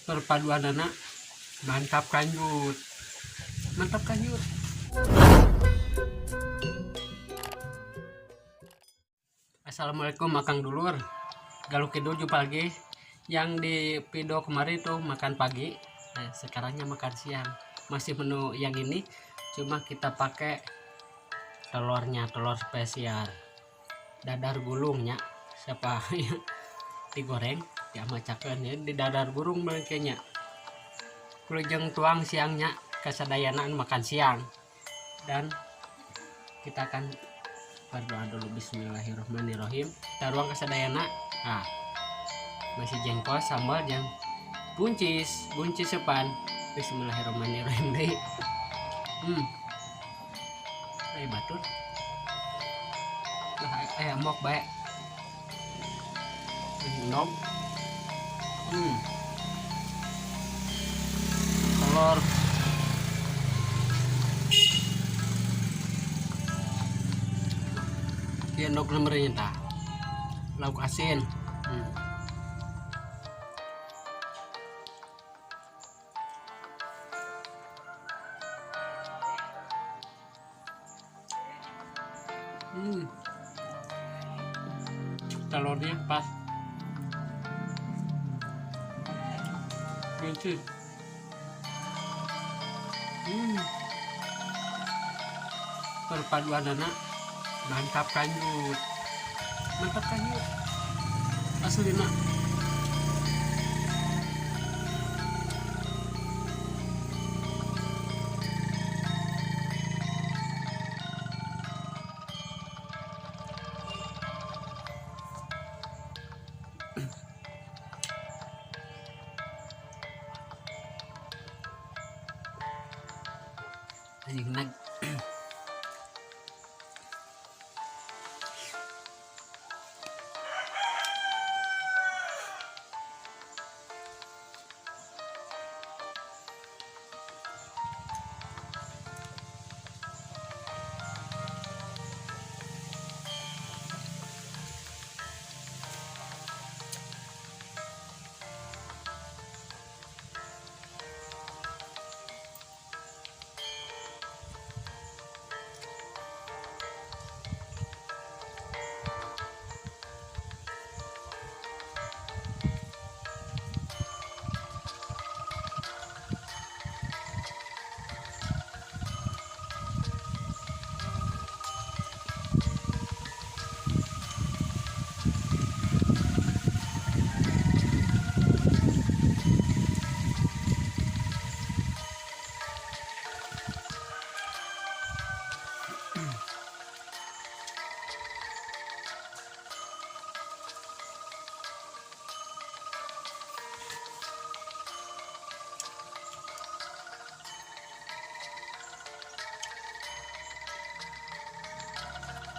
Perpaduan anak mantap kanjut. Mantap kanjut. Assalamualaikum Akang Dulur. Galuh Kidul jumpa lagi. Yang di video kemarin itu makan pagi, nah, sekarangnya makan siang. Masih menu yang ini, cuma kita pakai telurnya, telur spesial. Dadar gulungnya, siapa digoreng, diamacakeun ya, di dadar gulung kayaknya. Kulejeng tuang siangnya kesadayanaan makan siang. Dan kita akan berdoa dulu, bismillahirrahmanirrahim. Kita ruang kesadayana. Nah, masih jengkol sambal jeung buncis, buncis sepan. Bismillahirrahmanirrahim deui. Ai batur. Lah aya mok bae. Endog. Telur. Ieu endog lemeureun tah. Lauk asin. Telurnya pas. Buncis. Perpaduan anak mantap kanjut. Mantap kanjut. Asli nak. Nag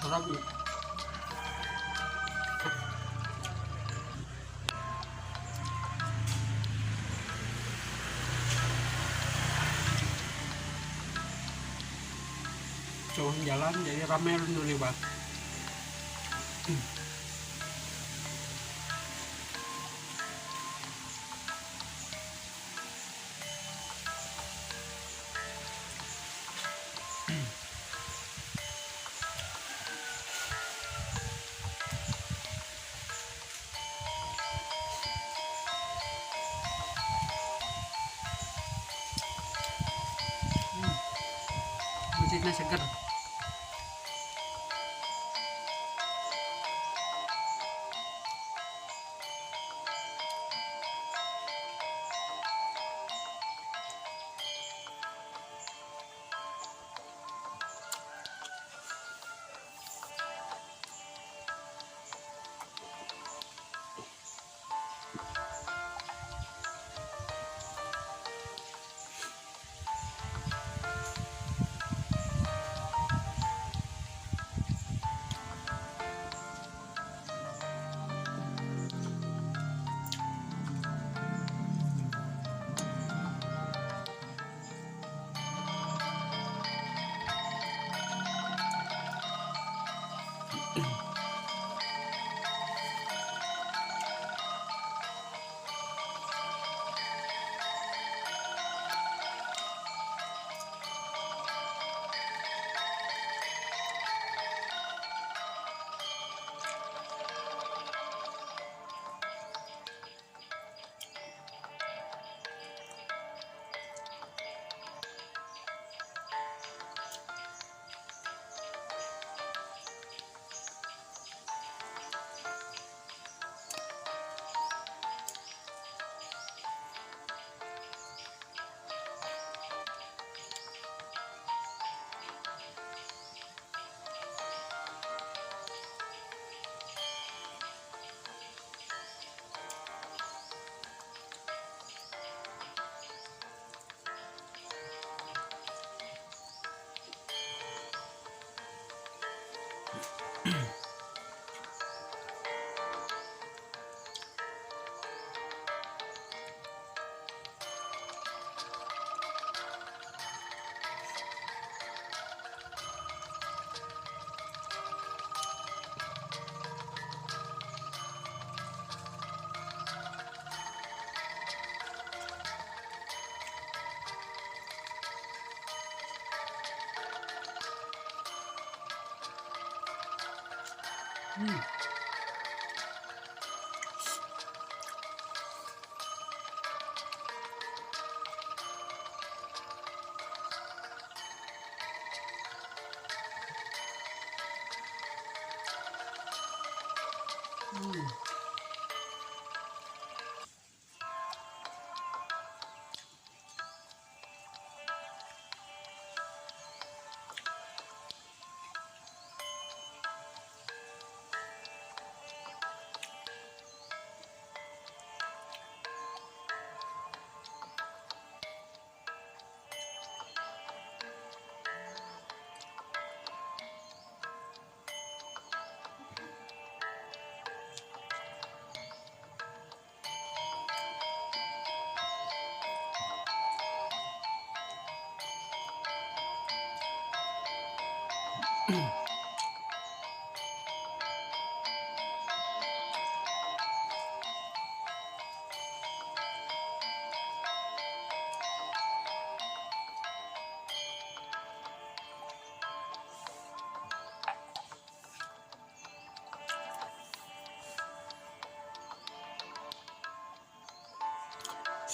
Sarap. Cowok jalan jadi rame nu lewat. Buncisnya seger.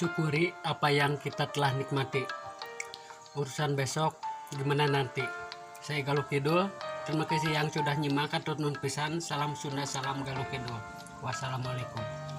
Syukuri apa yang kita telah nikmati. Urusan besok gimana nanti. Saya Galuh Kidul. Terima kasih yang sudah nyimak. Hatur nuhun pisan. Salam Sunda, salam Galuh Kidul. Wassalamualaikum.